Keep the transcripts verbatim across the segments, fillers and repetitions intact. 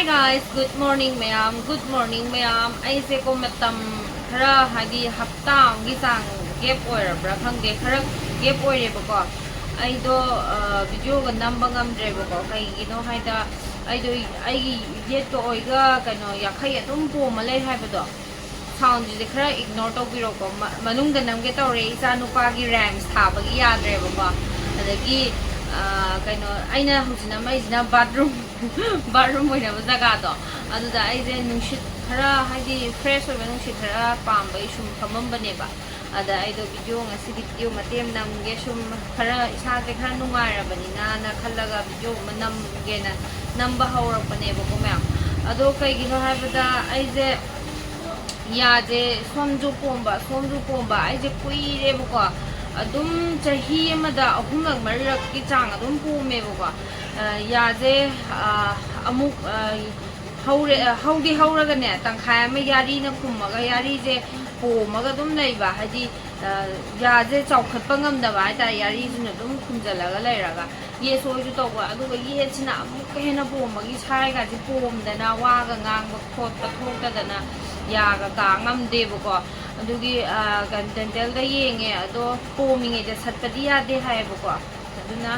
Guys, good morning ꯃꯌꯥꯝ, good morning ꯃꯌꯥꯝ꯫ ꯑꯩꯁꯦꯀꯣ ꯃꯇꯝ ꯈꯔ, ꯍꯥꯏꯗꯤ ꯍꯞꯇꯥ ꯑꯃꯒꯤ ꯆꯥꯡ gap ꯑꯣꯏꯔꯕ꯭ꯔꯥ ꯈꯪꯗꯦ, ꯈꯔ gap ꯑꯣꯏꯔꯦꯕꯀꯣ꯫ ꯑꯩꯗꯣ ꯚꯤꯗꯤꯑꯣꯒ ꯅꯝꯕ ꯉꯝꯗ꯭ꯔꯦꯕꯀꯣ꯫ ꯀꯩꯒꯤꯅꯣ ꯍꯥꯏꯗ, ꯑꯩꯗꯣ ꯑꯩꯒꯤ ꯌꯦꯠꯀ ꯑꯣꯏꯒ ꯀꯩꯅꯣ ꯌꯥꯡꯈꯩ ꯑꯗꯨꯝ ꯄꯣꯝꯃ ꯂꯩ ꯍꯥꯏꯕꯗꯣ꯫ Soundꯁꯤꯗꯤ ꯈꯔ ignore ꯇꯧꯕꯤꯔꯣꯀꯣ꯫ ꯃ- ꯃꯅꯨꯡꯗ ꯅꯝꯒꯦ ꯇꯧꯔꯦ, ꯏꯆꯥ ꯅꯨꯄꯥꯒꯤ rhymes ꯊꯥꯕꯒꯤ ꯌꯥꯗ꯭ꯔꯦꯕꯀꯣ꯫ ꯑꯗꯒꯤ ꯑ, ꯀꯩꯅꯣ, ꯑꯩꯅ ꯍꯧꯖꯤꯛ ꯅꯝꯃꯛꯏꯁꯤꯅ bathroom, bathroom ꯑꯣꯏꯅꯕ ꯖꯒꯥꯗꯣ꯫ ꯑꯗꯨꯗ ꯑꯩꯁꯦ ꯅꯨꯡꯁꯤꯠ ꯈꯔ, ꯍꯥꯏꯗꯤ fresh ꯑꯣꯏꯕ ꯅꯨꯡꯁꯤꯠ ꯈꯔ ꯄꯥꯝꯕꯒꯤ ꯁꯨꯝ ꯐꯝꯃꯝꯕꯅꯦꯕ꯫ ꯑꯗ ꯑꯩꯗꯣ ꯚꯤꯗꯤꯑꯣ ꯉꯁꯤꯗꯤ ꯚꯤꯗꯤꯑꯣ ꯃꯇꯦꯛ ꯑꯃ ꯅꯝꯒꯦ, ꯁꯨꯝ ꯈꯔ ꯏꯁꯥꯁꯦ ꯈꯔ ꯅꯨꯡꯉꯥꯏꯔꯕꯅꯤꯅꯅ ꯈꯜꯂꯒ ꯚꯤꯗꯤꯑꯣ ꯑꯃ ꯅꯝꯒꯦꯅ ꯅꯝꯕ ꯍꯧꯔꯛꯄꯅꯦꯕꯀꯣ ꯃꯌꯥꯝ꯫ ꯑꯗꯣ ꯀꯩꯒꯤꯅꯣ ꯍꯥꯏꯕꯗ, ꯑꯩꯁꯦ ꯌꯥꯁꯦ ꯁꯣꯝꯁꯨ ꯄꯣꯝꯕ, ꯁꯣꯝꯁꯨ ꯄꯣꯝꯕ꯫ ꯑꯩꯁꯦ ꯀꯨꯏꯔꯦꯕꯀꯣ, ꯑꯗꯨꯝ ꯆꯍꯤ ꯑꯃꯗ ꯑꯍꯨꯝꯂꯛ ꯃꯔꯤꯔꯛꯀꯤ ꯆꯥꯡ ꯑꯗꯨꯝ ꯄꯣꯝꯃꯦꯕꯀꯣ꯫ ꯑ, ꯌꯥꯁꯦ ꯑ, ꯑꯃꯨꯛ ꯑ, ꯍꯧꯔꯦ, ꯑ, ꯍꯧꯗꯤ ꯍꯧꯔꯒꯅꯦ, ꯇꯪꯈꯥꯏ ꯑꯃ ꯌꯥꯔꯤꯅ ꯈꯨꯝꯃꯒ, ꯌꯥꯔꯤꯁꯦ ꯄꯣꯝꯃꯒ ꯑꯗꯨꯝ ꯂꯩꯕ, ꯍꯥꯏꯗꯤ ꯑ, ꯌꯥꯁꯦ ꯆꯥꯎꯈꯠꯄ ꯉꯝꯗꯕ ꯍꯥꯏꯇꯥꯔꯦ, ꯌꯥꯔꯤꯁꯤꯅ ꯑꯗꯨꯝ ꯈꯨꯝꯖꯤꯜꯂꯒ ꯂꯩꯔꯒ꯫ ꯌꯦꯠꯁꯨ ꯑꯣꯏꯁꯨ ꯇꯧꯕ, ꯑꯗꯨꯒ ꯌꯦꯠꯁꯤꯅ ꯑꯃꯨꯛꯀ ꯍꯦꯟꯅ ꯄꯣꯝꯕꯒꯤ ꯁꯥꯏꯒꯁꯦ ꯄꯣꯝꯗꯅ ꯋꯥꯒ ꯉꯥꯡꯕ ꯈꯣꯠꯄ ꯊꯣꯛꯇꯗꯅ ꯌꯥꯒ ꯀꯥ ꯉꯝꯗꯦꯕꯀꯣ꯫ ꯑꯗꯨꯒꯤ ꯑ, ꯀꯩꯅꯣ, ꯗꯦꯟꯇꯦꯜꯗ ꯌꯦꯡꯉꯦ, ꯑꯗꯣ ꯄꯣꯝꯃꯤꯉꯩꯗ ꯁꯠꯄꯗꯤ ꯌꯥꯗꯦ ꯍꯥꯏꯌꯦꯕꯀꯣ꯫ ꯑꯗꯨꯅ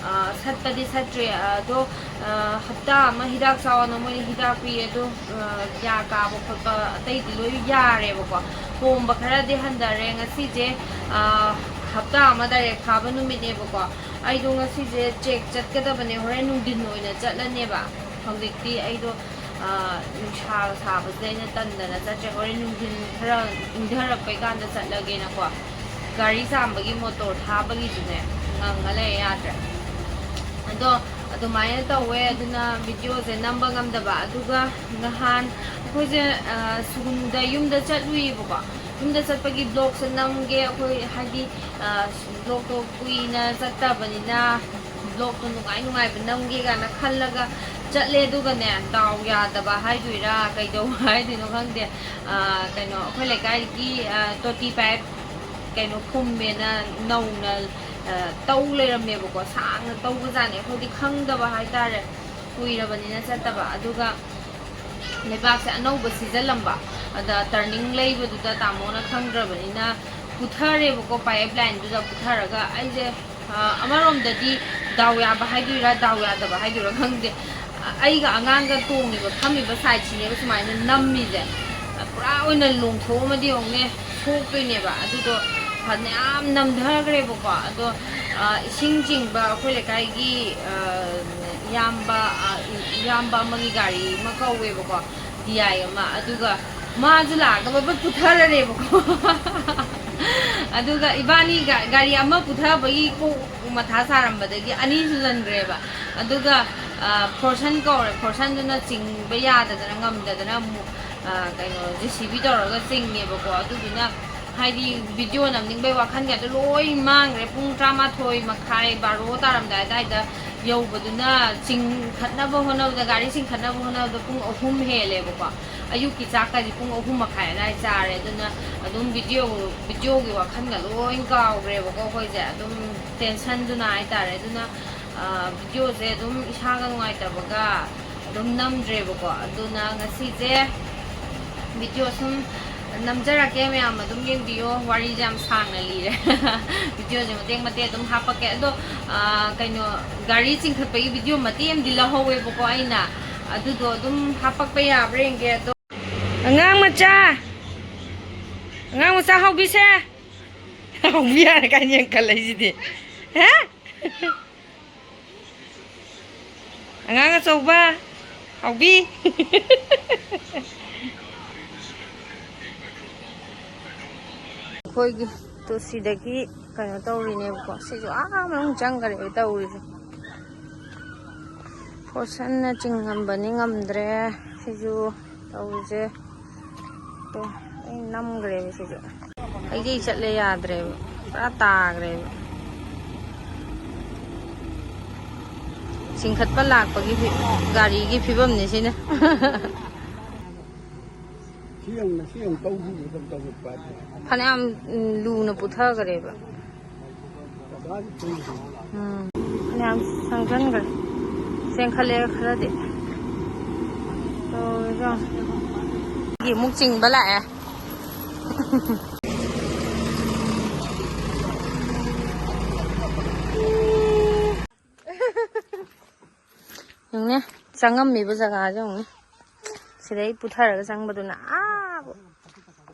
ꯑ, ꯁꯠꯄꯗꯤ ꯁꯠꯇ꯭ꯔꯦ꯫ ꯑꯗꯣ ꯑ, ꯍꯞꯇꯥ ꯑꯃ ꯍꯤꯗꯥꯛ ꯆꯥꯎꯅ ꯃꯣꯏꯅ ꯍꯤꯗꯥꯛ ꯄꯤꯌꯦ, ꯑꯗꯣ ꯑ, ꯌꯥ ꯀꯥꯕ ꯈꯣꯠꯄ ꯑꯇꯩꯗꯤ ꯂꯣꯏ ꯌꯥꯔꯦꯕꯀꯣ꯫ ꯄꯣꯝꯕ ꯈꯔꯗꯤ ꯍꯟꯊꯔꯦ꯫ ꯉꯁꯤꯁꯦ ꯑ, ꯍꯞꯇꯥ ꯑꯃ direct ꯐꯥꯕ ꯅꯨꯃꯤꯠꯅꯦꯕꯀꯣ꯫ ꯑꯩꯗꯣ ꯉꯁꯤꯁꯦ check ꯆꯠꯀꯗꯕꯅꯦ, ꯍꯣꯔꯦꯟ ꯅꯨꯡꯊꯤꯟ ꯑꯣꯏꯅ ꯆꯠꯂꯅꯦꯕ꯫ ꯍꯧꯖꯤꯛꯇꯤ ꯑꯩꯗꯣ ꯑ, ꯅꯨꯡꯁꯥꯒ ꯁꯥꯕꯁꯤꯗ ꯑꯩꯅ ꯇꯟꯗꯅ ꯆꯠꯇ꯭ꯔꯦ꯫ ꯍꯣꯔꯦꯟ ꯅꯨꯡꯊꯤꯟ ꯈꯔ ꯏꯪꯊꯔꯛꯄꯩ ꯀꯥꯟꯗ ꯆꯠꯂꯒꯦꯅꯀꯣ꯫ ꯒꯥꯔꯤ ꯆꯥꯝꯕꯒꯤ ꯃꯣꯇꯣꯔ ꯊꯥꯕꯒꯤꯁꯨꯅꯦ ꯉꯪꯉ ꯂꯩ ꯌꯥꯗ꯭ꯔꯦ꯫ ꯑꯗꯣ ꯑꯗꯨꯃꯥꯏꯅ ꯇꯧꯋꯦ꯫ ꯑꯗꯨꯅ ꯚꯤꯗꯤꯑꯣꯁꯦ ꯅꯝꯕ ꯉꯝꯗꯕ꯫ ꯑꯗꯨꯒ ꯅꯍꯥꯟ ꯑꯩꯈꯣꯏꯁꯦ ꯑ, ꯁꯨꯒꯨꯅꯨꯗ ꯌꯨꯝꯗ ꯆꯠꯂꯨꯏꯌꯦꯕꯀꯣ꯫ ꯌꯨꯝꯗ ꯆꯠꯄꯒꯤ vlogꯁꯦ ꯅꯝꯒꯦ, ꯑꯩꯈꯣꯏ ꯍꯥꯏꯗꯤ ꯑ, vlogꯇꯣ ꯀꯨꯏꯅ ꯆꯠꯇꯕꯅꯤꯅ vlogꯇꯣ ꯅꯨꯡꯉꯥꯏ ꯅꯨꯡꯉꯥꯏꯕ ꯅꯝꯒꯦ ꯀꯥꯏꯅ ꯈꯜꯂꯒ ꯆꯠꯂꯦ꯫ ꯑꯗꯨꯒꯅꯦ, ꯗꯥꯎ ꯌꯥꯗꯕ ꯍꯥꯏꯗꯣꯏꯔꯥ ꯀꯩꯗꯧꯕ ꯍꯥꯏꯗꯣꯏꯅꯣ ꯈꯪꯗꯦ꯫ ꯑ, ꯀꯩꯅꯣ, ꯑꯩꯈꯣꯏ ꯂꯩꯀꯥꯏꯒꯤ ꯑ, ꯇꯣꯇꯤ pipe ꯀꯩꯅꯣ ꯐꯨꯝꯃꯦꯅ ꯅꯧꯅ ꯑ, ꯇꯧ ꯂꯩꯔꯝꯃꯦꯕꯀꯣ꯫ ꯁꯥꯡꯅ ꯇꯧꯕꯖꯥꯠꯅꯦ, ꯑꯩꯈꯣꯏꯗꯤ ꯈꯪꯗꯕ ꯍꯥꯏꯇꯥꯔꯦ꯫ ꯀꯨꯏꯔꯕꯅꯤꯅ ꯆꯠꯇꯕ꯫ ꯑꯗꯨꯒ ꯂꯩꯕꯥꯛꯁꯦ ꯑꯅꯧꯕ ꯁꯤꯖꯤꯜꯂꯝꯕ, ꯑꯗ ꯇꯔꯅꯤꯡ ꯂꯩꯕꯗꯨꯗ ꯇꯥꯃꯣꯅ ꯈꯪꯗ꯭ꯔꯕꯅꯤꯅ ꯄꯨꯊꯔꯦꯕꯀꯣ, ꯄꯥꯏꯞ ꯂꯥꯏꯟꯗꯨꯗ ꯄꯨꯊꯔꯒ ꯑꯩꯁꯦ, ꯑ, ꯑꯃꯔꯣꯝꯗꯗꯤ ꯗꯥꯎ ꯌꯥꯕ ꯍꯥꯏꯗꯣꯏꯔꯥ, ꯗꯥꯎ ꯌꯥꯗꯕ ꯍꯥꯏꯗꯣꯏꯔꯥ ꯈꯪꯗꯦ꯫ ꯑ, ꯑꯩꯒ ꯑꯉꯥꯡꯒ ꯇꯣꯡꯉꯤꯕ, ꯐꯝꯃꯤꯕ ꯁꯥꯏꯠꯁꯤꯅꯦꯕ ꯁꯨꯃꯥꯏꯅ ꯅꯝꯃꯤꯁꯦ꯫ ꯑ, ꯄꯨꯔꯥ ꯑꯣꯏꯅ ꯂꯣꯡꯊꯣꯛꯑꯝꯃꯗꯤ ꯌꯦꯡꯉꯨꯅꯦ, ꯁꯣꯛꯇꯣꯏꯅꯦꯕ꯫ ꯑꯗꯨꯗꯣ ꯐꯅꯌꯥꯝ ꯅꯝꯊꯈ꯭ꯔꯦꯕꯀꯣ꯫ ꯑꯗꯣ, ꯑ, ꯏꯁꯤꯡ ꯆꯤꯡꯕ ꯑꯩꯈꯣꯏ ꯂꯩꯀꯥꯏꯒꯤ, ꯑ, ꯏꯌꯥꯝꯕ, ꯑ, ꯏꯌꯥꯝꯕ ꯑꯃꯒꯤ ꯒꯥꯔꯤ ꯑꯃ ꯀꯧꯋꯦꯕꯀꯣ, ꯗꯤ ꯑꯥꯏ ꯑꯃ꯫ ꯑꯗꯨꯒ ꯃꯥꯁꯨ ꯂꯥꯛꯑꯒ ꯕꯕꯠ ꯄꯨꯊꯔꯔꯦꯕꯀꯣ꯫ ꯑꯗꯨꯒ ꯏꯕꯥꯅꯤ ꯒꯥ-, ꯒꯥꯔꯤ ꯑꯃ ꯄꯨꯊꯕꯒꯤ ꯀꯣꯛ ꯃꯊꯥ ꯁꯥꯔꯝꯕꯗꯒꯤ ꯑꯅꯤ ꯁꯨꯖꯟꯈ꯭ꯔꯦꯕ꯫ ꯑꯗꯨꯒ, ꯑ, ꯐꯣꯔꯁꯟ ꯀꯧꯔꯦ꯫ ꯐꯣꯔꯁꯟꯗꯨꯅ ꯆꯤꯡꯕ ꯌꯥꯗꯗꯅ, ꯉꯝꯗꯗꯅ ꯑꯃꯨꯛ, ꯑ, ꯀꯩꯅꯣ, ꯖꯦ ꯁꯤ ꯕꯤ ꯇꯧꯔꯒ ꯆꯤꯡꯉꯦꯕꯀꯣ꯫ ꯑꯗꯨꯗꯨꯅ ꯍꯥꯏꯗꯤ ꯚꯤꯗꯤꯑꯣ ꯅꯝꯅꯤꯡꯕꯩ ꯋꯥꯈꯜꯒꯗꯣ ꯂꯣꯏ ꯃꯥꯡꯈ꯭ꯔꯦ꯫ ꯄꯨꯡ ꯇꯔꯥꯃꯥꯊꯣꯏ ꯃꯈꯥꯏ, ꯕꯥꯔꯣ ꯇꯥꯔꯝꯗꯥꯏ ꯑꯗꯥꯏꯗ ꯌꯧꯕꯗꯨꯅ ꯆꯤꯡꯈꯠꯅꯕ ꯍꯣꯠꯅꯕꯗ, ꯒꯥꯔꯤ ꯆꯤꯡꯈꯠꯅꯕ ꯍꯣꯠꯅꯕꯗ ꯄꯨꯡ ꯑꯍꯨꯝ ꯍꯦꯜꯂꯦꯕꯀꯣ꯫ ꯑꯌꯨꯛꯀꯤ ꯆꯥꯛꯀꯁꯦ ꯄꯨꯡ ꯑꯍꯨꯝ ꯃꯈꯥꯏ ꯑꯗꯥꯏ ꯆꯥꯔꯦ꯫ ꯑꯗꯨꯅ ꯑꯗꯨꯝ ꯚꯤꯗꯤꯑꯣ, ꯚꯤꯗꯤꯑꯣꯒꯤ ꯋꯥꯈꯜꯒ ꯂꯣꯏ ꯀꯥꯎꯈ꯭ꯔꯦꯕꯀꯣ ꯑꯩꯈꯣꯏꯁꯦ꯫ ꯑꯗꯨꯝ ꯇꯦꯟꯁꯟꯗꯨꯅ ꯍꯥꯏꯇꯥꯔꯦ꯫ ꯑꯗꯨꯅ, ꯑ, ꯚꯤꯗꯤꯑꯣꯁꯦ ꯑꯗꯨꯝ ꯏꯁꯥꯒ ꯅꯨꯡꯉꯥꯏꯇꯕꯒ ꯑꯗꯨꯝ ꯅꯝꯗ꯭ꯔꯦꯕꯀꯣ꯫ ꯑꯗꯨꯅ ꯉꯁꯤꯁꯦ ꯚꯤꯗꯤꯑꯣ ꯁꯨꯝ ꯅꯝꯖꯔꯛꯀꯦ, ꯃꯌꯥꯝ ꯑꯗꯨꯝ ꯌꯦꯡꯕꯤꯌꯣ꯫ ꯋꯥꯔꯤꯁꯦ ꯌꯥꯝ ꯁꯥꯡꯅ ꯂꯤꯔꯦ꯫ ꯚꯤꯗꯤꯑꯣꯁꯦ ꯃꯇꯦꯛ ꯃꯇꯦꯛ ꯑꯗꯨꯝ ꯍꯥꯞꯄꯛꯀꯦ꯫ ꯑꯗꯣ, ꯑ, ꯀꯩꯅꯣ, ꯒꯥꯔꯤ ꯆꯤꯡꯈꯠꯄꯒꯤ ꯚꯤꯗꯤꯑꯣ ꯃꯇꯦꯛ ꯑꯃꯗꯤ ꯂꯧꯍꯧꯋꯦꯕꯀꯣ ꯑꯩꯅ꯫ ꯑꯗꯨꯗꯣ ꯑꯗꯨꯝ ꯍꯥꯞꯄꯛꯄ ꯌꯥꯕ꯭ꯔꯥ ꯌꯦꯡꯒꯦ꯫ ꯑꯗꯣ ꯑꯉꯥꯡ ꯃꯆꯥ, ꯑꯉꯥꯡ ꯃꯆꯥ ꯍꯧꯕꯤꯁꯦ꯫ ꯍꯧꯕꯤ ꯌꯥꯔꯦ ꯀꯥꯏꯅ ꯌꯦꯡꯈꯠꯂꯛꯏꯁꯤꯗꯤ꯫ ꯍꯥ? ꯑꯉꯥꯡ ꯑꯆꯧꯕ, ꯍꯥꯎꯕꯤ꯫ ꯑꯩꯈꯣꯏꯒꯤ ꯇꯨ ꯁꯤꯗꯒꯤ ꯀꯩꯅꯣ ꯇꯧꯔꯤꯅꯦꯕꯀꯣ꯫ ꯁꯤꯁꯨ ꯑꯥ ꯃꯅꯨꯡ ꯆꯪꯈ꯭ꯔꯦꯕ ꯇꯧꯔꯤꯁꯦ꯫ ꯐꯣꯔꯁꯟꯅ ꯆꯤꯡꯉꯝꯕꯅꯤ, ꯉꯝꯗ꯭ꯔꯦ꯫ ꯁꯤꯁꯨ ꯇꯧꯔꯤꯁꯦ꯫ ꯇꯣ, ꯑꯩ ꯅꯝꯈ꯭ꯔꯦꯕ ꯁꯤꯁꯨ꯫ ꯍꯩꯖꯩ ꯆꯠꯂꯦ, ꯌꯥꯗ꯭ꯔꯦꯕ꯫ ꯄꯨꯔꯥ ꯇꯥꯈ꯭ꯔꯦꯕ꯫ ꯆꯤꯡꯈꯠꯄ ꯂꯥꯛꯄꯒꯤ ꯐꯤ-, ꯒꯥꯔꯤꯒꯤ ꯐꯤꯕꯝꯅꯤ ꯁꯤꯅ꯫ ꯁꯤ ꯌꯦꯡꯉꯨꯅꯦ, ꯁꯤ ꯌꯦꯡꯉꯨ, ꯇꯧꯕꯤꯕ ꯀꯩꯅꯣ ꯇꯧꯕ ꯄꯥꯏ꯫ ꯐꯅꯌꯥꯝ, ꯎꯝ, ꯂꯨꯅ ꯄꯨꯊꯈ꯭ꯔꯦꯕ꯫ ꯀꯗꯥꯏꯗ ꯄꯨꯔꯤꯅꯣ? ꯎꯝ, ꯐꯅꯌꯥꯝ ꯁꯪꯖꯟꯈ꯭ꯔꯦ꯫ ꯆꯦꯟꯈꯠꯂꯛꯑꯦ ꯈꯔꯗꯤ꯫ ꯇꯧꯔꯤꯁꯦ ꯌꯦꯡꯉꯣ꯫ ꯑꯃꯨꯛ ꯆꯤꯡꯕ ꯂꯥꯛꯑꯦ꯫ ꯌꯦꯡꯉꯨꯅꯦ, ꯆꯪꯉꯝꯃꯤꯕ ꯖꯒꯥꯁꯦ ꯌꯦꯡꯉꯨꯅꯦ꯫ ꯁꯤꯗꯩ ꯄꯨꯊꯔꯒ ꯆꯪꯕꯗꯨꯅ ꯑꯥ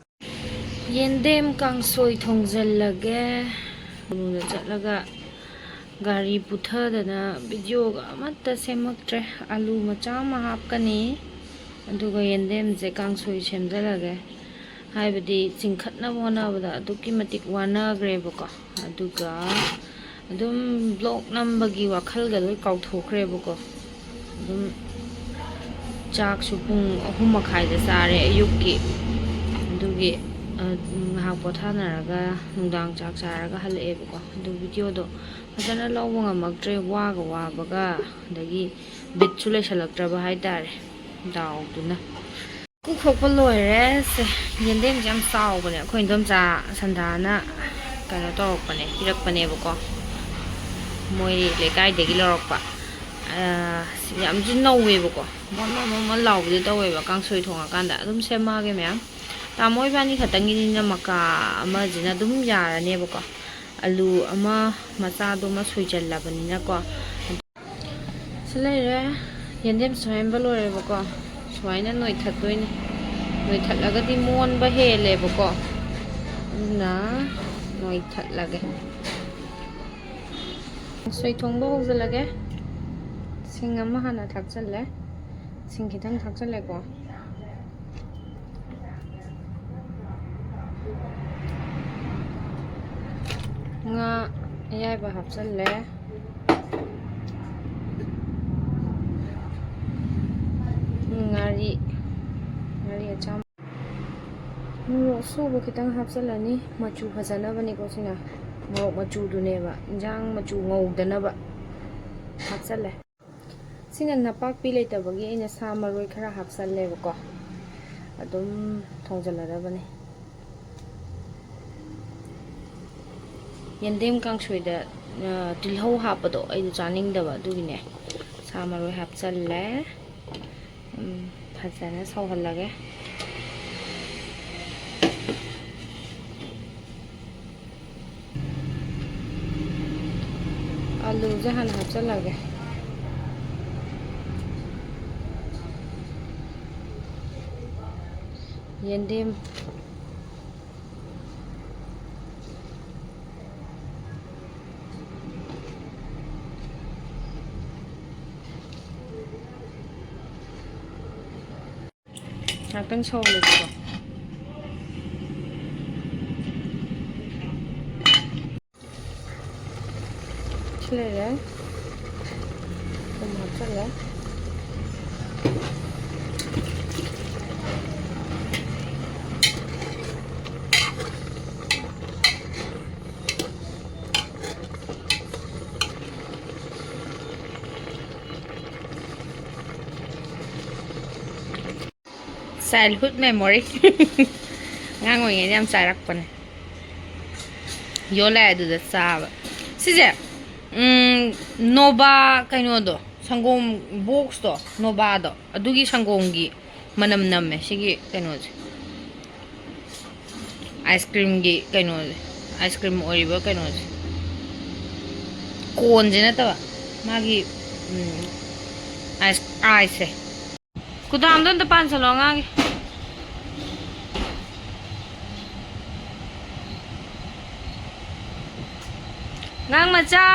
ꯌꯦꯟꯗꯦꯝ ꯀꯥꯡꯁꯣꯏ ꯊꯣꯡꯖꯜꯂꯒꯦ꯫ ꯃꯨꯅ ꯆꯠꯂꯒ ꯒꯥꯔꯤ ꯄꯨꯊꯗꯅ ꯚꯤꯗꯤꯑꯣꯒ ꯑꯃꯠꯇ ꯁꯦꯝꯃꯛꯇ꯭ꯔꯦ꯫ ꯑꯂꯨ ꯃꯆꯥ ꯑꯃ ꯍꯥꯞꯀꯅꯤ, ꯑꯗꯨꯒ ꯌꯦꯟꯗꯦꯝꯁꯦ ꯀꯥꯡꯁꯣꯏ ꯁꯦꯝꯖꯜꯂꯒꯦ꯫ ꯍꯥꯏꯕꯗꯤ ꯆꯤꯡꯈꯠꯅꯕ ꯍꯣꯠꯅꯕꯗ ꯑꯗꯨꯛꯀꯤ ꯃꯇꯤꯛ ꯋꯥꯅꯈ꯭ꯔꯦꯕꯀꯣ꯫ ꯑꯗꯨꯒ ꯑꯗꯨꯝ ꯕ꯭ꯂꯣꯛ ꯅꯝꯕꯒꯤ ꯋꯥꯈꯜꯒ ꯂꯣꯏ ꯀꯥꯎꯊꯣꯛꯈ꯭ꯔꯦꯕꯀꯣ꯫ ꯑꯗꯨꯝ ꯆꯥꯛꯁꯨ ꯄꯨꯡ ꯑꯍꯨꯝ ꯃꯈꯥꯏꯗ ꯆꯥꯔꯦ ꯑꯌꯨꯛꯀꯤ꯫ ꯑꯗꯨꯒꯤ, ꯑ, ꯉꯥꯏꯍꯥꯛ ꯄꯣꯊꯥꯅꯔꯒ ꯅꯨꯡꯗꯥꯡ ꯆꯥꯛ ꯆꯥꯔꯒ ꯍꯜꯂꯛꯑꯦꯕꯀꯣ꯫ ꯑꯗꯨ ꯚꯤꯗꯤꯑꯣꯗꯣ ꯐꯖꯅ ꯂꯧꯕ ꯉꯝꯃꯛꯇ꯭ꯔꯦ, ꯋꯥꯒ ꯋꯥꯕꯒ, ꯑꯗꯒꯤ ꯕꯤꯠꯁꯨ ꯂꯩꯁꯜꯂꯛꯇ꯭ꯔꯕ ꯍꯥꯏꯇꯥꯔꯦ, ꯗꯥꯎꯗꯨꯅ꯫ ꯀꯣꯛ ꯈꯣꯛꯄ ꯂꯣꯏꯔꯦ꯫ ꯁꯦ, ꯌꯦꯟꯗꯦꯝꯁꯦ ꯌꯥꯝ ꯆꯥꯎꯕꯅꯦ꯫ ꯑꯩꯈꯣꯏ ꯏꯟꯗꯣꯝꯆꯥ ꯁꯟꯗꯥꯅ ꯀꯩꯅꯣ ꯇꯧꯔꯛꯄꯅꯦ, ꯄꯤꯔꯛꯄꯅꯦꯕꯀꯣ꯫ ꯃꯣꯏ ꯂꯩꯀꯥꯏꯗꯒꯤ ꯂꯧꯔꯛꯄ꯫ ꯑ, ꯌꯥꯝꯁꯨ ꯅꯧꯋꯦꯕꯀꯣ꯫ ꯃꯣꯟ ꯃꯣꯟ ꯃꯣꯟ ꯃꯣꯟ ꯂꯥꯎꯕꯗꯤ ꯇꯧꯋꯦꯕ ꯀꯥꯡꯁꯣꯏ ꯊꯣꯡꯉꯀꯥꯟꯗ꯫ ꯑꯗꯨꯝ ꯁꯦꯝꯃꯛꯑꯒꯦ ꯃꯌꯥꯝ꯫ ꯇꯥꯃꯣ ꯏꯕꯥꯅꯤ ꯈꯛꯇꯪꯒꯤꯅꯤꯅ ꯃꯀꯥ ꯑꯃꯁꯤꯅ ꯑꯗꯨꯝ ꯌꯥꯔꯅꯦꯕꯀꯣ꯫ ꯑꯂꯨ ꯑꯃ ꯃꯆꯥꯗꯨꯃ ꯁꯣꯏꯖꯜꯂꯕꯅꯤꯅꯀꯣ꯫ ꯁꯤ ꯂꯩꯔꯦ꯫ ꯌꯦꯟꯗꯦꯝ ꯁꯣꯏꯍꯟꯕ ꯂꯣꯏꯔꯦꯕꯀꯣ꯫ ꯁꯨꯃꯥꯏꯅ ꯅꯣꯏꯊꯠꯇꯣꯏꯅꯤ꯫ ꯅꯣꯏꯊꯠꯂꯒꯗꯤ ꯃꯣꯟꯕ ꯍꯦꯜꯂꯦꯕꯀꯣ꯫ ꯑꯗꯨꯅ ꯅꯣꯏꯊꯠꯂꯒꯦ꯫ ꯀꯥꯡꯁꯣꯏ ꯊꯣꯡꯕ ꯍꯧꯖꯤꯜꯂꯒꯦ꯫ ꯁꯤꯡ ꯑꯃ ꯍꯥꯟꯅ ꯊꯥꯛꯆꯜꯂꯦ꯫ ꯁꯤꯡ ꯈꯤꯇꯪ ꯊꯥꯛꯆꯜꯂꯦꯀꯣ꯫ ꯉꯥ ꯑꯌꯥꯏꯕ ꯍꯥꯞꯆꯜꯂꯦ꯫ ꯉꯥꯔꯤ, ꯉꯥꯔꯤ ꯑꯆꯥꯝ-, ꯃꯣꯔꯣꯛ ꯑꯁꯨꯕ ꯈꯤꯇꯪ ꯍꯥꯞꯆꯜꯂꯅꯤ, ꯃꯆꯨ ꯐꯖꯅꯕꯅꯤꯀꯣ ꯁꯤꯅ꯫ ꯃꯣꯔꯣꯛ ꯃꯆꯨꯗꯨꯅꯦꯕ, ꯏꯟꯖꯥꯡ ꯃꯆꯨ ꯉꯧꯗꯅꯕ ꯍꯥꯞꯆꯜꯂꯦ꯫ ꯁꯤꯅ ꯅꯄꯥꯛꯄꯤ ꯂꯩꯇꯕꯒꯤ ꯑꯩꯅ ꯁꯥ ꯃꯔꯣꯏ ꯈꯔ ꯍꯥꯞꯆꯜꯂꯦꯕꯀꯣ꯫ ꯑꯗꯨꯝ ꯊꯣꯡꯖꯜꯂꯗꯕꯅꯦ꯫ ꯌꯦꯟꯗꯦꯝ ꯀꯥꯡꯁꯣꯏꯗ, ꯑ, ꯇꯤꯜꯍꯧ ꯍꯥꯞꯄꯗꯣ ꯑꯩꯗꯣ ꯆꯥꯅꯤꯡꯗꯕ, ꯑꯗꯨꯒꯤꯅꯦ ꯁꯥ ꯃꯔꯣꯏ ꯍꯥꯞꯆꯜꯂꯦ꯫ ꯎꯝ, ꯐꯖꯅ ꯁꯧꯍꯜꯂꯒꯦ꯫ ꯑꯂꯨꯁꯦ ꯍꯥꯟꯅ ꯍꯥꯞꯆꯜꯂꯒꯦ꯫ ꯌꯦꯟꯗꯦꯝ꯫ ꯉꯥꯛꯇꯪ ꯁꯧꯍꯜꯂꯁꯤꯀꯣ꯫ ꯁꯤ ꯂꯩꯔꯦ꯫ ꯊꯨꯝ ꯍꯥꯞꯆꯜꯂꯦ꯫ Childhood memory꯫ ꯑꯉꯥꯡ ꯑꯣꯏꯔꯤꯉꯩꯗ ꯌꯥꯝ ꯆꯥꯔꯛꯄꯅꯦ꯫ ꯌꯣꯜꯂꯦ ꯑꯗꯨꯗ ꯆꯥꯕ꯫ ꯁꯤꯁꯦ, ꯎꯝ, ꯅꯣꯕꯥ ꯀꯩꯅꯣꯗꯣ, ꯁꯪꯒꯣꯝ ꯕꯣꯛꯁꯇꯣ, ꯅꯣꯕꯥꯗꯣ, ꯑꯗꯨꯒꯤ ꯁꯪꯒꯣꯝꯒꯤ ꯃꯅꯝ ꯅꯝꯃꯦ ꯁꯤꯒꯤ ꯀꯩꯅꯣꯁꯦ꯫ ꯑꯥꯏꯁ ꯀ꯭ꯔꯤꯝꯒꯤ ꯀꯩꯅꯣꯁꯦ, ꯑꯥꯏꯁ ꯀ꯭ꯔꯤꯝ ꯑꯣꯏꯔꯤꯕ ꯀꯩꯅꯣꯁꯦ, ꯀꯣꯟꯁꯦ ꯅꯠꯇꯕ, ꯃꯥꯒꯤ, ꯎꯝ, ꯑꯥꯏꯁ, ꯑꯥꯏꯁꯁꯦ꯫ ꯀꯨꯗꯥꯝꯗꯣ ꯑꯝꯇ ꯄꯥꯟꯁꯜꯂꯣ ꯑꯉꯥꯡꯒꯤ꯫ ꯑꯉꯥꯡ ꯃꯆꯥ,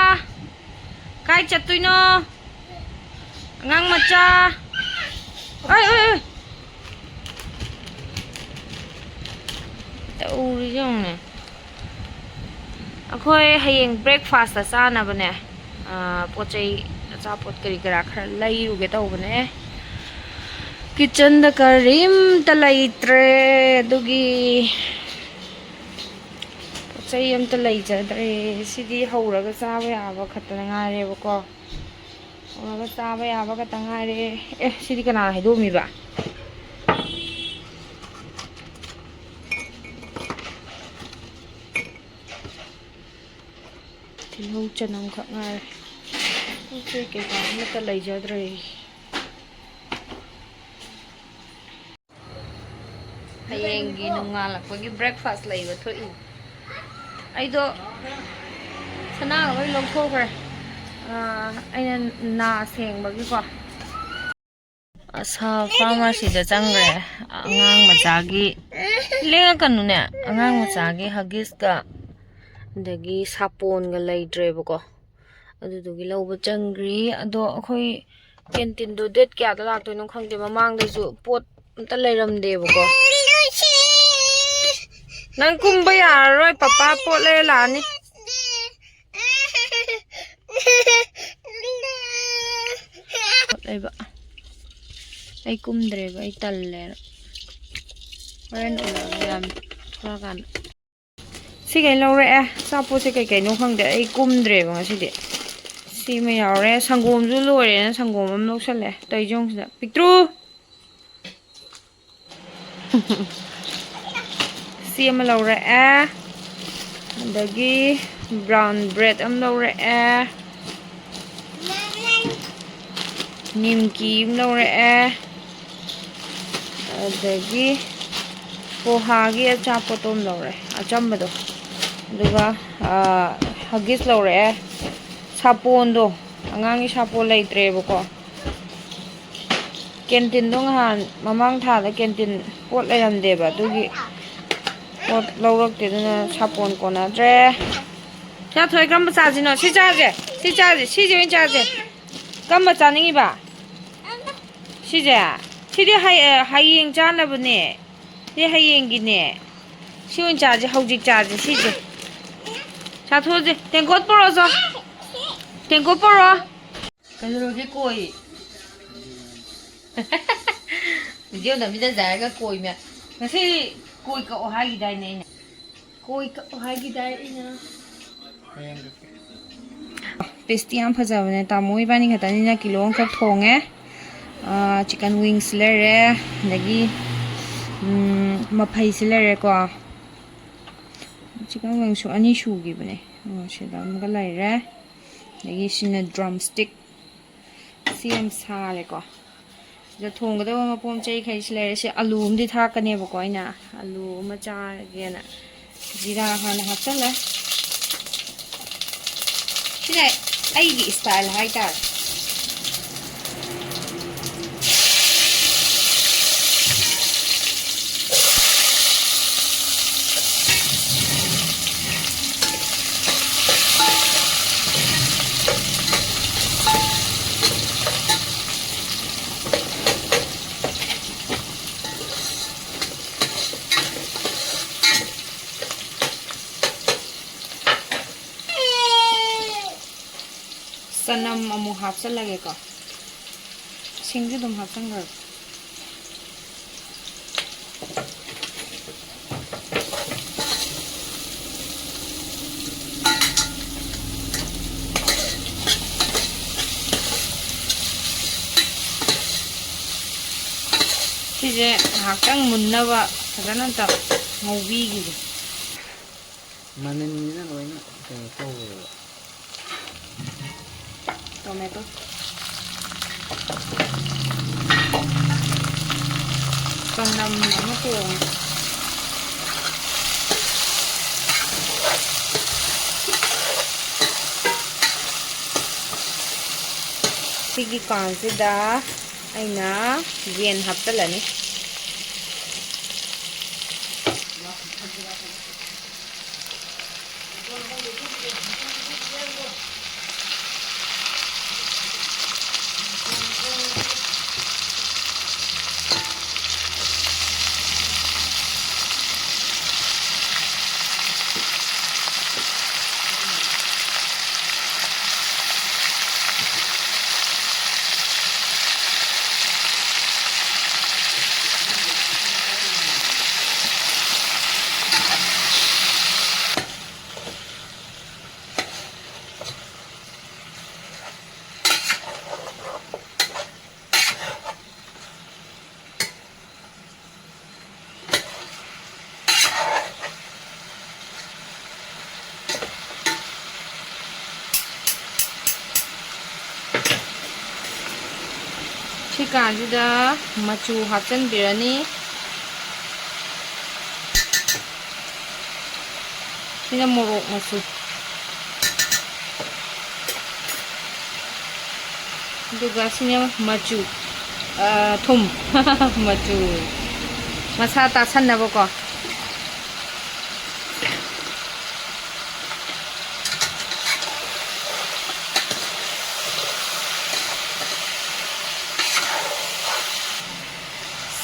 ꯀꯥꯏ ꯆꯠꯇꯣꯏꯅꯣ? ꯑꯉꯥꯡ ꯃꯆꯥ꯫ ꯑꯣꯏ, ꯑꯣꯏ, ꯑꯣꯏ꯫ ꯇꯧꯔꯤꯁꯦ ꯌꯦꯡꯉꯨꯅꯦ꯫ ꯑꯩꯈꯣꯏ ꯍꯌꯦꯡ breakfastꯇ ꯆꯥꯅꯕꯅꯦ, ꯑꯥ, ꯄꯣꯠ ꯆꯩ, ꯑꯆꯥꯄꯣꯠ ꯀꯔꯤ ꯀꯔꯥ ꯈꯔ ꯂꯩꯔꯨꯒꯦ ꯇꯧꯕꯅꯦ꯫ Kitchenꯗ ꯀꯔꯤꯝꯇ ꯂꯩꯇ꯭ꯔꯦ, ꯑꯗꯨꯒꯤ ꯄꯣꯠ ꯆꯩ ꯑꯝꯇ ꯂꯩꯖꯗ꯭ꯔꯦ꯫ ꯁꯤꯗꯤ ꯍꯧꯔꯒ ꯆꯥꯕ ꯌꯥꯕ ꯈꯛꯇ ꯉꯥꯏꯔꯦꯕꯀꯣ꯫ ꯍꯧꯔꯒ ꯆꯥꯕ ꯌꯥꯕ ꯈꯛꯇ ꯉꯥꯏꯔꯦ꯫ ꯑꯦ, ꯁꯤꯗꯤ ꯀꯅꯥꯅ ꯍꯩꯗꯣꯛꯑꯝꯃꯤꯕ? ꯇꯤꯜꯍꯧ ꯆꯅꯝ ꯈꯛ ꯉꯥꯏꯔꯦ꯫ ꯄꯣꯠ ꯆꯩ ꯀꯩꯀꯥ ꯑꯃꯠꯇ ꯂꯩꯖꯗ꯭ꯔꯦ꯫ ꯍꯌꯦꯡꯒꯤ ꯅꯣꯡꯉꯥꯜꯂꯛꯄꯒꯤ breakfast ꯂꯩꯕ ꯊꯣꯛꯏ꯫ ꯑꯩꯗꯣ ꯁꯅꯥꯒ ꯂꯣꯏ ꯂꯧꯊꯣꯛꯈ꯭ꯔꯦ꯫ ꯑꯥ, ꯑꯩꯅ ꯅꯥ ꯁꯦꯡꯕꯒꯤꯀꯣ꯫ ꯑꯁꯥ ꯐꯥꯔꯃꯥꯁꯤꯗ ꯆꯪꯈ꯭ꯔꯦ꯫ ꯑꯉꯥꯡ ꯃꯆꯥꯒꯤ, ꯂꯦꯡꯉꯛꯀꯅꯨꯅꯦ꯫ ꯑꯉꯥꯡ ꯃꯆꯥꯒꯤ ꯍꯒꯤꯁꯀ ꯑꯗꯒꯤ ꯁꯥꯄꯣꯟꯒ ꯂꯩꯇ꯭ꯔꯦꯕꯀꯣ꯫ ꯑꯗꯨꯗꯨꯒꯤ ꯂꯧꯕ ꯆꯪꯈ꯭ꯔꯤ꯫ ꯑꯗꯣ ꯑꯩꯈꯣꯏ ꯀꯦꯟꯇꯤꯟꯗꯣ date ꯀꯌꯥꯗ ꯂꯥꯛꯇꯣꯏꯅꯣ ꯈꯪꯗꯦ꯫ ꯃꯃꯥꯡꯗꯁꯨ ꯄꯣꯠ ꯑꯝꯇ ꯂꯩꯔꯝꯗꯦꯕꯀꯣ꯫ ꯅꯪ ꯀꯨꯝꯕ ꯌꯥꯔꯔꯣꯏ, ꯄꯄꯥ ꯄꯣꯠ ꯂꯩꯔ ꯂꯥꯛꯑꯅꯤ꯫ ꯄꯣꯠ ꯂꯩꯕ꯫ ꯑꯩ ꯀꯨꯝꯗ꯭ꯔꯦꯕ, ꯑꯩ ꯇꯜꯂꯦꯅ꯫ ꯍꯣꯔꯦꯟ ꯎꯔꯒꯦ ꯌꯥꯝ ꯊꯣꯛꯂꯛꯀꯥꯟꯗ꯫ ꯁꯤꯈꯩ ꯂꯧꯔꯛꯑꯦ꯫ ꯑꯆꯥꯄꯣꯠꯁꯦ ꯀꯩ ꯀꯩꯅꯣ ꯈꯪꯗꯦ꯫ ꯑꯩ ꯀꯨꯝꯗ꯭ꯔꯦꯕ ꯉꯁꯤꯗꯤ꯫ ꯁꯤꯃ ꯌꯥꯎꯔꯦ꯫ ꯁꯪꯒꯣꯝꯁꯨ ꯂꯣꯏꯔꯦꯅ ꯁꯪꯒꯣꯝ ꯑꯃ ꯂꯧꯁꯜꯂꯦ꯫ ꯇꯧꯔꯤꯁꯦ ꯌꯦꯡꯉꯨ ꯁꯤꯗ꯫ ꯄꯤꯛꯇ꯭ꯔꯨ! ꯁꯤ ꯑꯃ ꯂꯧꯔꯛꯑꯦ꯫ ꯑꯗꯒꯤ brown bread ꯑꯃ ꯂꯧꯔꯛꯑꯦ꯫ ꯅꯤꯝꯀꯤ ꯑꯃ ꯂꯧꯔꯛꯑꯦ꯫ ꯑꯗꯒꯤ ꯄꯣꯍꯥꯒꯤ ꯑꯆꯥꯄꯣꯠꯇꯣ ꯑꯃ ꯂꯧꯔꯦ, ꯑꯆꯝꯕꯗꯣ꯫ ꯑꯗꯨꯒ, ꯑꯥ, ꯍꯒꯤꯁ ꯂꯧꯔꯛꯑꯦ꯫ ꯁꯥꯄꯣꯟꯗꯣ, ꯑꯉꯥꯡꯒꯤ ꯁꯥꯄꯣꯟ ꯂꯩꯇ꯭ꯔꯦꯕꯀꯣ꯫ ꯀꯦꯟꯇꯤꯟꯗꯣ ꯉꯍꯥꯟ ꯃꯃꯥꯡ ꯊꯥꯗ ꯀꯦꯟꯇꯤꯟ ꯄꯣꯠ ꯂꯩꯔꯝꯗꯦꯕ, ꯑꯗꯨꯒꯤ ꯄꯣꯠ ꯂꯧꯔꯛꯇꯦ, ꯑꯗꯨꯅ ꯁꯥꯄꯣꯟ ꯀꯣꯟꯅꯗ꯭ꯔꯦ꯫ ꯁꯥꯊꯣꯏ, ꯀꯔꯝꯕ ꯆꯥꯁꯤꯅꯣ? ꯁꯤ ꯆꯥꯁꯦ, ꯁꯤ ꯆꯥꯁꯦ, ꯁꯤꯁꯦ ꯑꯣꯏꯅ ꯆꯥꯁꯦ꯫ ꯀꯔꯝꯕ ꯆꯥꯅꯤꯡꯉꯤꯕ? ꯁꯤꯁꯦ? ꯁꯤꯗꯤ ꯍꯌꯦ-, ꯍꯌꯦꯡ ꯆꯥꯅꯕꯅꯦ꯫ ꯁꯤ ꯍꯌꯦꯡꯒꯤꯅꯦ꯫ ꯁꯤ ꯑꯣꯏꯅ ꯆꯥꯁꯦ, ꯍꯧꯖꯤꯛ ꯆꯥꯁꯦ ꯁꯤꯁꯦ꯫ ꯆꯥꯊꯣꯛꯑꯁꯦ꯫ ꯇꯦꯡꯀꯣꯠ ꯄꯨꯔꯛꯑꯣ ꯆꯣ꯫ ꯇꯦꯡꯀꯣꯠ ꯄꯨꯔꯛꯑꯣ꯫ ꯀꯩꯗꯧꯔꯒꯦ ꯀꯣꯏ? Video ꯅꯝꯃꯤꯗ ꯖꯥꯏꯔꯒ ꯀꯣꯏ ꯃꯌꯥꯝ꯫ ꯉꯁꯤ ꯀꯣꯏ ꯀꯛꯑꯣ ꯍꯥꯏꯈꯤꯗꯥꯏꯅꯦ ꯑꯩꯅ? ꯀꯣꯏ ꯀꯛꯑꯣ ꯍꯥꯏꯈꯤꯗꯥꯏ ꯑꯩꯅ? ꯄꯤꯁꯇꯤ ꯌꯥꯝ ꯐꯖꯕꯅꯦ꯫ ꯇꯥꯃꯣ ꯏꯕꯥꯅꯤ ꯈꯛꯇꯅꯤꯅ ꯀꯤꯂꯣ ꯑꯃꯈꯛ ꯊꯣꯡꯉꯦ꯫ ꯑꯥ, chicken wings ꯂꯩꯔꯦ, ꯑꯗꯒꯤ, ꯎꯝ, ꯃꯐꯩꯁꯤ ꯂꯩꯔꯦꯀꯣ꯫ Chicken wings ꯁꯨ ꯑꯅꯤ ꯁꯨꯈꯤꯕꯅꯦ꯫ ꯑꯣ, ꯁꯤꯗ ꯑꯃꯒ ꯂꯩꯔꯦ꯫ ꯑꯗꯒꯤ ꯁꯤꯅ ꯗ꯭ꯔꯝ ꯁ꯭ꯇꯤꯛ꯫ ꯁꯤ ꯌꯥꯝ ꯁꯥꯔꯦꯀꯣ꯫ ꯁꯤꯗ ꯊꯣꯡꯒꯗꯕ ꯃꯄꯣꯠ ꯃꯆꯩꯈꯩꯁꯤ ꯂꯩꯔꯦ꯫ ꯁꯤ ꯑꯂꯨ ꯑꯃꯗꯤ ꯊꯥꯛꯀꯅꯦꯕꯀꯣ ꯑꯩꯅ꯫ ꯑꯂꯨ ꯑꯃ ꯆꯥꯔꯒꯦꯅ ꯖꯤꯔꯥ ꯍꯥꯟꯅ ꯍꯥꯞꯆꯜꯂꯦ꯫ ꯁꯤꯅ ꯑꯩꯒꯤ ꯏꯁꯇꯥꯏꯜ ꯍꯥꯏꯇꯥꯔꯦ꯫ ꯆꯅꯝ ꯑꯃꯨꯛ ꯍꯥꯞꯆꯜꯂꯒꯦꯀꯣ꯫ ꯁꯤꯡꯁꯨ ꯑꯗꯨꯝ ꯍꯥꯞꯆꯟꯈ꯭ꯔꯒꯦ꯫ ꯁꯤꯁꯦ ꯉꯥꯏꯍꯥꯛꯇꯪ ꯃꯨꯟꯅꯕ ꯐꯖꯅ ꯑꯝꯇ ꯉꯧꯕꯤꯈꯤꯒꯦ꯫ ꯃꯅꯤꯟꯁꯤꯅ ꯂꯣꯏꯅ ꯀꯩꯅꯣ ꯇꯧꯋꯦꯕ꯫ ꯇꯣꯃꯦꯇꯣ꯫ ꯆꯅꯝ ꯑꯃ ꯊꯣꯡꯉꯦ꯫ ꯁꯤꯒꯤ ꯀꯥꯟꯁꯤꯗ ꯑꯩꯅ ꯌꯦꯟ ꯍꯥꯞꯆꯤꯜꯂꯅꯤ꯫ ꯁꯤ ꯀꯥꯟꯁꯤꯗ ꯃꯆꯨ ꯍꯥꯞꯆꯤꯟꯕꯤꯔꯅꯤ꯫ ꯁꯤꯅ ꯃꯣꯔꯣꯛ ꯃꯆꯨ꯫ ꯑꯗꯨꯒ ꯁꯤꯅ ꯃꯆꯨ, ꯑ, ꯊꯨꯝ꯫ ꯃꯆꯨ꯫ ꯃꯁꯥ ꯇꯥꯁꯟꯅꯕꯀꯣ꯫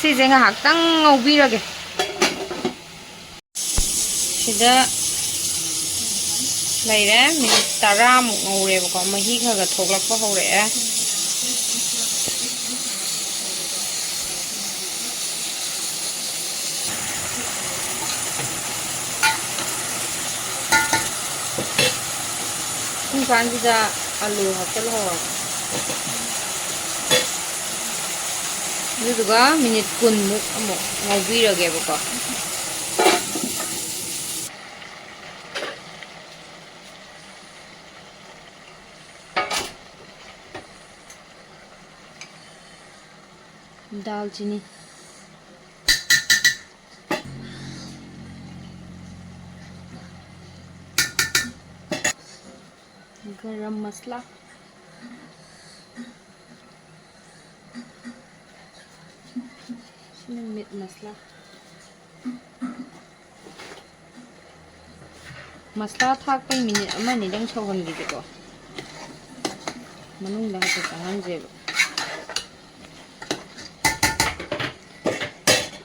ꯁꯤꯁꯦ ꯉꯥꯏꯍꯥꯛꯇꯪ ꯉꯧꯕꯤꯔꯒꯦ꯫ ꯁꯤꯗ ꯂꯩꯔꯦ꯫ ꯃꯤꯅꯤꯠ ꯇꯔꯥꯃꯨꯛ ꯉꯧꯔꯦꯕꯀꯣ꯫ ꯃꯍꯤ ꯈꯔ ꯈꯔ ꯊꯣꯛꯂꯛꯄ ꯍꯧꯔꯛꯑꯦ꯫ ꯁꯨꯝ ꯀꯥꯟꯁꯤꯗ ꯑꯂꯨ ꯍꯥꯞꯆꯤꯜꯍꯧꯔꯕ꯫ ꯑꯗꯨꯗꯨꯒ ꯃꯤꯅꯤꯠ ꯀꯨꯟꯃꯨꯛ ꯑꯃꯨꯛ ꯉꯧꯕꯤꯔꯒꯦꯕꯀꯣ꯫ ꯗꯥꯜꯆꯤꯅꯤ꯫ ꯒꯔꯝ ꯃꯁꯂꯥ꯫ ꯁꯤꯅ ꯃꯤꯠ ꯃꯁꯂꯥ꯫ ꯃꯁꯂꯥ ꯊꯥꯛꯄꯩ ꯃꯤꯅꯤꯠ ꯑꯃ ꯑꯅꯤꯗꯪ ꯁꯧꯍꯟꯈꯤꯁꯦꯀꯣ꯫ ꯃꯅꯨꯡꯗ ꯍꯥꯏꯐꯦꯠ ꯆꯪꯍꯟꯁꯦꯕ꯫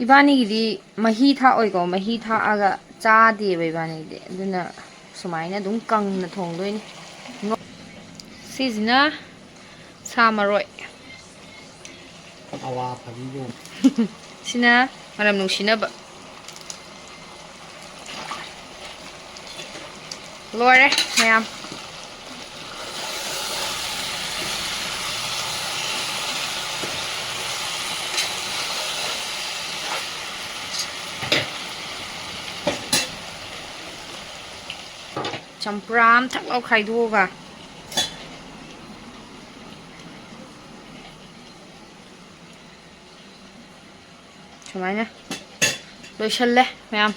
ꯏꯕꯥꯅꯤꯒꯤꯗꯤ ꯃꯍꯤ ꯊꯥꯛꯑꯣꯏꯀꯣ, ꯃꯍꯤ ꯊꯥꯛꯑꯒ ꯆꯥꯗꯦꯕ ꯏꯕꯥꯅꯤꯗꯤ, ꯑꯗꯨꯅ ꯁꯨꯃꯥꯏꯅ ꯑꯗꯨꯝ ꯀꯪꯅ ꯊꯣꯡꯗꯣꯏꯅꯤ꯫ ꯁꯤꯁꯤꯅ ꯁꯥ ꯃꯔꯣꯏ꯫ ꯑꯋꯥ ꯐꯗꯤꯒꯣꯝ꯫ ꯁꯤꯅ ꯃꯅꯝ ꯅꯨꯡꯁꯤꯅꯕ꯫ ꯂꯣꯏꯔꯦ ꯃꯌꯥꯝ꯫ ꯆꯝꯄ꯭ꯔꯥ ꯑꯃ ꯊꯛ ꯂꯥꯎ ꯈꯥꯏꯗꯣꯛꯑꯒ꯫ ꯑꯗꯨꯃꯥꯏꯅ ꯂꯣꯏꯁꯜꯂꯦ ꯃꯌꯥꯝ꯫